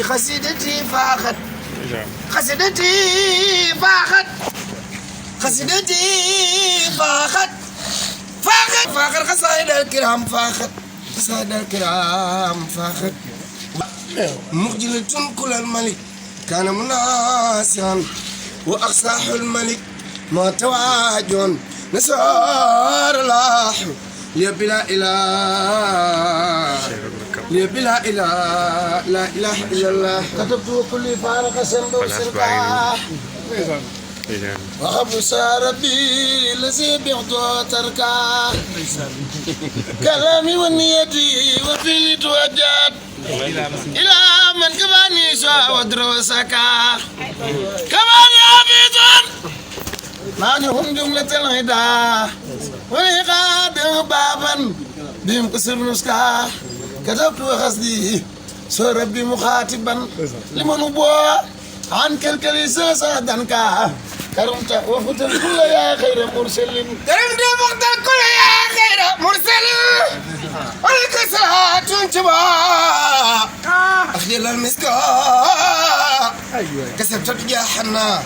خسيدتي فاخت خسيدتي فاخت خسيدتي فاخت قصائد الكرام فاخت قصائد الكرام فاخت مخجلة كل الملك كان مناسعا وأقصاح الملك ما تواجن نسار الله ليبلا إله ليبلا إله لا إله إلا الله كتبت كل فارق سنب وسرقا وخبر ربي الذي بعده تركا كلامي ونيتي وفيني توجد إلى من كفاني سوى ودروسكا كفاني أبيتر ماني هم جملة الهدى ولقاد بابا بهم كسر نسكا كتبت وخصدي سوى ربي مخاطبا لمن هو عن كالكليسة سادنكا كرمت وفتل كل يا خير مرسل كرمت وفتل كل يا خير مرسل ولك صلاة تنتبه أخيل المسكا كسبت جاحنا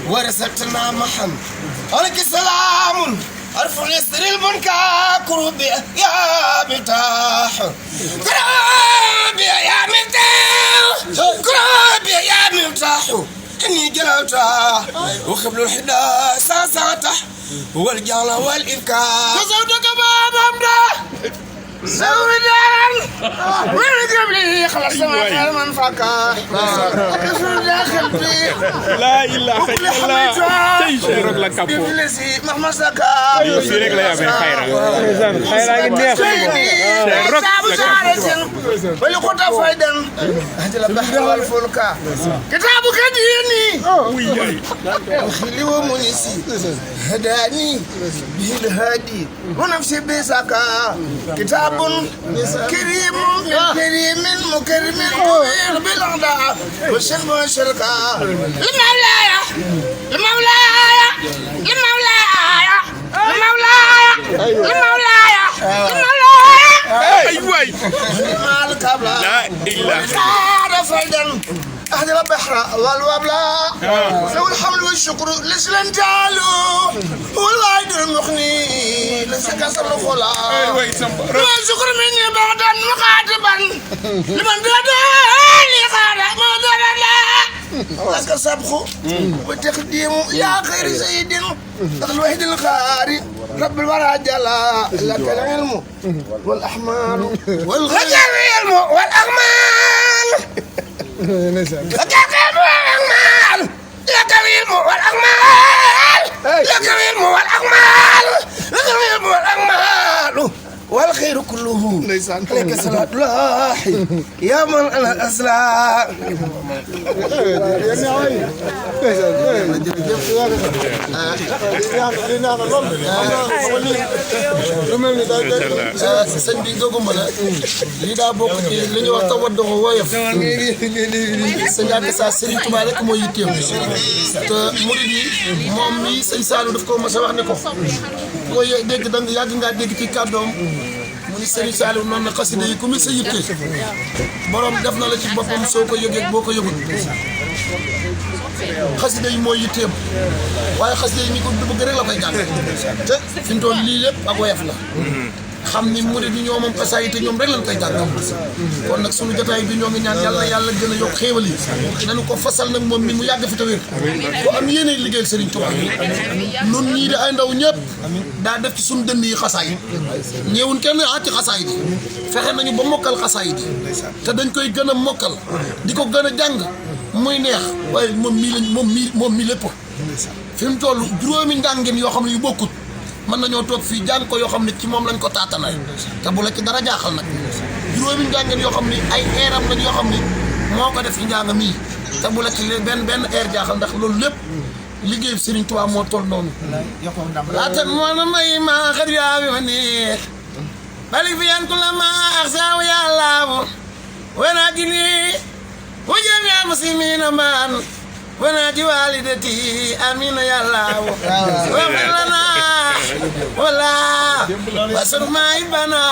ورسلتنا محن ولك سلام أرفع يسر المنكا كروبي يا مفتاح كروبي يا مفتاح كروبي يا مفتاح إني جلوتا وخبل الحدا ساساتح والجعل والإبكار وزودك بابا زودان والقبلي خلص ما من فكا لا إله إلا الله تيشيرك لك أبو إبليسي مهما سكا يسيرك لا يبين خيرا خيرا جدا شيرك ولقطة فايدا هذا البحر والفلكا كتابك ديني وخلي ومنيسي هداني به الهادي ونفسي بسكا كتاب كريم كريم مكرم قوير بالعداء والشرب والشركة المولاي المولاي المولاي المولاي المولاي المولاي أيوة مالك أبلا لا إله هذا فايدا أهل البحر والوبلا ذو الحمل والشكر لسلن جالو والغايد المخني لسكسر الخلا والشكر مني بعدا مخاطبا لمن داداني خالق ما دانا لك سبخو وتقديم يا خير سيد الوحيد الخاري رب الورى جلا لك العلم والأحمال والعلم والأغمال لك العلم والأغمال لك العلم والأغمال لك العلم والأغمال لك العلم والأغمال والخير كله عليك صلاة الله يا من أنا أسلام sëñ bi doguma la lii daa bokk ci li ñuy wax taw doxo woyof sëñ Anta Sa Sëriñ Tuubaa rek moo yitteem te murid yi moom mi sëñ Saliou daf ko mos a wax ne ko boo dégg da nga yàgg ngaa dégg ci kàddoom mu ni Sëriñ Saliou noonu na xasida yi ku mi sa yitte borom def na la ci boppam soo ko yëgee boo ko yëgul xasida yi mooy yitteem waaye xasida yi mi ko bëgg rek la koy jàng te fi mu toll lii lépp ak woyof la xam ni murid yi ñoo moom xasaay te ñoom rek lañ koy jàng kon nag sunu jotaay bi ñoo ngi ñaan yàlla gën a yokk xéewal yi nañu ko fasal nag moom mi mu yàgg fi te wér ko am yéene liggéeyal Serigne Touba nun ñii di ay ndaw ñëpp daa def ci suñu dënn yi xasaay ñeewun kenn ci xasaay di fexe nañu ba mokkal xasaay di te dañ koy gën a mokkal di ko gën a jàng muy neex waaye moom mii lañ moom mii lépp fi mu toll juróomi njàngeen yoo xam ne yu bokkut mën nañoo toog fii jàng ko yoo xam ne ci moom lañ ko taatanay te bu la ci dara jaaxal nag juróomi njàngeen yoo xam ne ay eeram lañ yoo xam ne moo ko def ci njàng mii te bu la ci benn eer jaaxal ndax loolu lépp liggéey Serigne Touba moo toll noonu laatan moona may ma xar yaabi ma neex balik fi yan ku la ma ak saaw yàllaabu wana ji nii wujjam yaa muslimiina maan ونادي والدتي امين يا الله واغفر لنا ولا واسر ما يبنا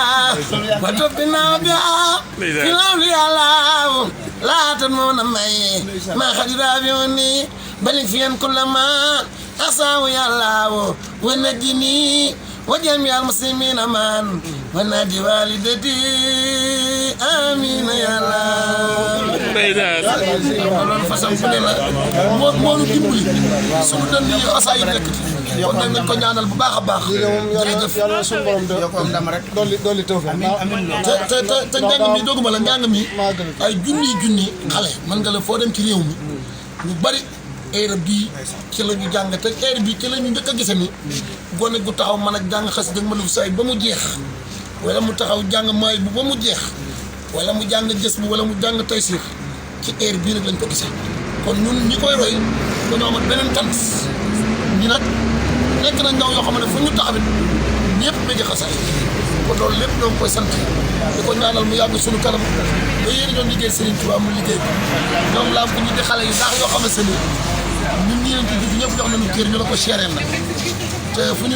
وتوبنا بها في الاولياء الله لا ما ماي ما خدي رابيوني بلغ فين كل ما أساو يا الله ونجني وجميع المسلمين أمان ونادي والدتي آمين يا الله loolu façon bu ne la moo ñu dimbali suñu dënn yi xasaay yi nekk kon nag nañ ko ñaanal bu baax a baax jërëjëf yàlla suñu borom de dolli taw te njàng mi doguma la njàng mi ay junni xale mën nga la foo dem ci réew mi ñu bari heure bii ci la ñu jàng te heure bii ci la ñu njëkk a gise ni gone gu taxaw mën a jàng xas dëgg ma lu saay ba mu jeex wala mu taxaw jàng maay bu ba mu jeex wala mu jàng gës bu wala mu jàng taysir ci heure bii nag lañ ko gisee kon ñun ñi koy roy dañoo amat beneen tant ñi nag nekk nañ ndaw yoo xam ne fu ñu taxawit ñëpp bëgg xasaay kon loolu lépp ñoo ngi koy sant di ko ñaanal mu yàgg suñu kanam ba yéen ñoom liggéey Serigne Touba mu liggéey ko ñoom laa ko ñu di xale yu baax yoo xam ne seen ñun ñi leen ci dugg ñëpp jox nañu kër ñu la ko seereel nag te fu ñu